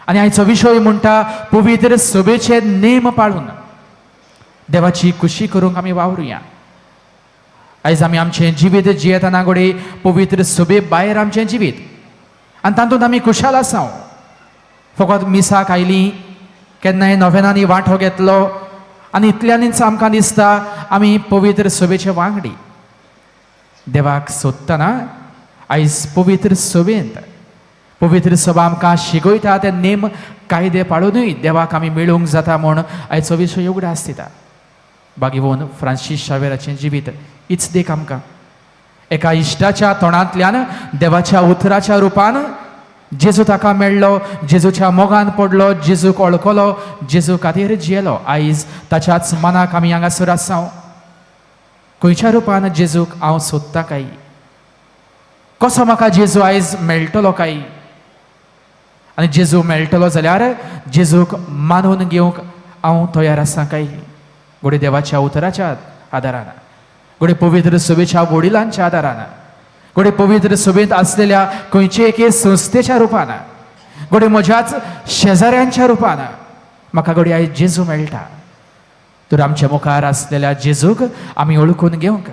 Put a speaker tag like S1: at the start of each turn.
S1: आनी आयचो विशय म्हणटा पवित्र सभेचे नेम पाळून देवाची खुशी करूंक आमी वावरुया. आयज आमी आमचें जिवीत जियेतना घडये पवित्र सभे भायर आमचें जिवीत आनी तातूंत आमी खुशाल आसा. फकत मिसाक आयलीं, केन्नाय नोवेनांनी वांटो घेतलो आनी इतल्यांनीच आमकां दिसता आमी पवित्र सभेचे वांगडी. देवाक सोदतना आयज पवित्र सभेंत पवित्र सभा आमकां शिकयता ते नेम कायदे पाळुनूय देवाक आमी मेळूंक जाता म्हूण आयचो विशय उगडास दिता. बागीवोन फ्रांसीस शावेराचें जिवीत हीच देख आमकां. एका इश्टाच्या तोंडांतल्यान देवाच्या उतराच्या रुपान जेजू ताका मेळ्ळो, जेजूच्या मोगान पडलो, जेजूक वळखलो, जेजू खातीर जियेलो. आयज ताच्याच मनाक आमी हांगासर आसा. खंयच्या रुपान जेजूक हांव सोदता काय? कसो म्हाका जेजू आयज मेळटलो काय? आनी जेजू मेळटलो जाल्यार जेजूक मानून घेवंक हांव तयार आसा काय? घडये देवाच्या उतराच्या आदारान, घडये पवित्र सभेच्या वडिलांच्या आदारान, घडये पवित्र सभेंत आसलेल्या खंयचे एके संस्थेच्या रुपान, घडये म्हज्याच शेजाऱ्यांच्या रुपान म्हाका घडये आयज जेजू मेळटा. तर आमच्या मुखार आसलेल्या जेजूक आमी वळखून घेवंक